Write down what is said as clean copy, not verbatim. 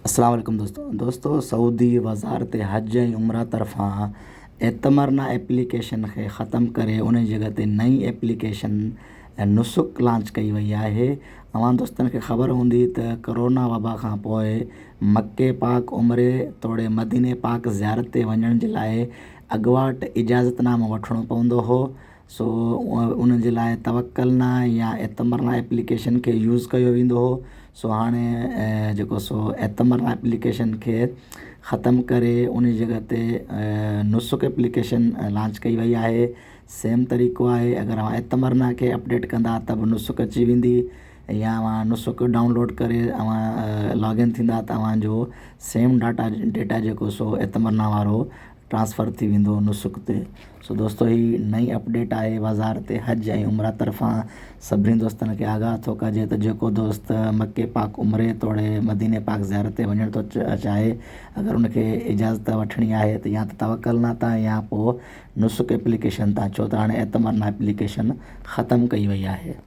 السلام عليڪم دوستو دوستو سعودي وزارت حج ۽ عمره طرفان اعتمرنا ايپليڪيشن کي ختم ڪري ان جي جڳهه تي نئين ايپليڪيشن نسڪ لانچ ڪئي وئي آهي اوهان دوستن کي خبر هوندي ته ڪرونا وبا کان پوء مڪي پاڪ عمري توڙي مديني پاڪ زيارت تي وڃڻ جي لاء اڳواٽ اجازت نامو وٺڻو پوندو هو سو ان جي لاء توڪلنا يا اعتمرنا ايپليڪيشن کي يوز ڪيو ويندو هو سو هاڻي جيڪو سو اعتمرنا ايپليڪيشن کي ختم ڪري ان جي جڳهه تي نسڪ ايپليڪيشن لانچ ڪئي وئي آهي سيم طريقو آهي اگر اوهان اعتمرنا کي اپڊيٽ ڪندا ته به نسڪ اچي ويندي يا اوهان نسڪ ڊائونلوڊ ڪري اوهان لاگ ان ٿيندا ته اوهان جو سيم ڊاٽا ڊيٽا جيڪو سو اعتمرنا وارو ٽرانسفر ٿي ويندو نسڪ تي سو دوستو هي نئين اپڊيٽ آهي وزارت حج ۽ عمره طرفان سڀني دوستن کي آگاهه ٿو ڪجي ته جيڪو دوست مڪي پاڪ عمري توڙي مديني پاڪ زيارت تي وڃڻ ٿو چاهي اگر ان کي اجازت وٺڻي آهي ته يا ته توڪلنا تان يا پوء نسڪ ايپليڪيشن تان ڇو ته هاڻي اعتمرنا ايپليڪيشن ختم ڪئي وئي آهي.